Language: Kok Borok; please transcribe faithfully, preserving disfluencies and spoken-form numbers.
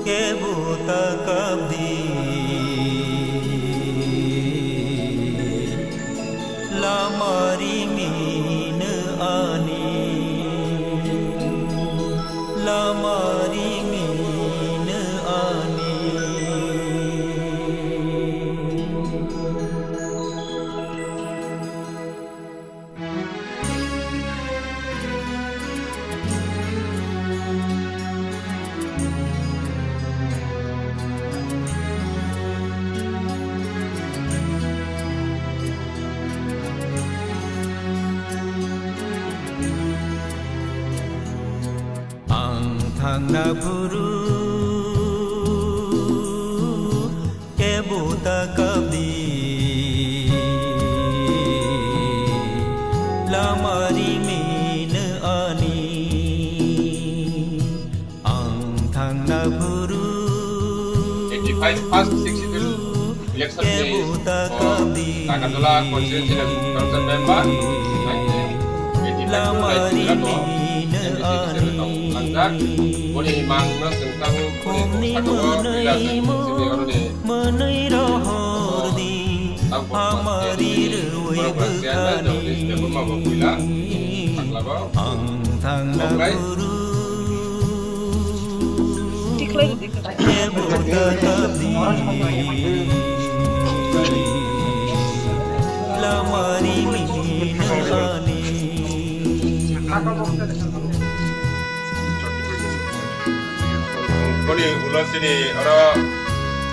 Kebo ta kabdi, lama rimino ani, lama rimino ani. Ang thangna phuru kebo ta kabdi, lama rimino ani. Ang thangna phuru eighty-five first sixty-two election ni, kebo ta o, kabdi, Nagarjola constituency ni council member, nineteen eighty-five to nineteen eleven M D C election o langjak. Boni mang no chwng tabuk boni bwskango village simi oroni. Mwnwi rohor di, amari rwi bwkhani. Ang thangna phuru kebo ta kabdi, lama rimino ani. Boni ulo sini oro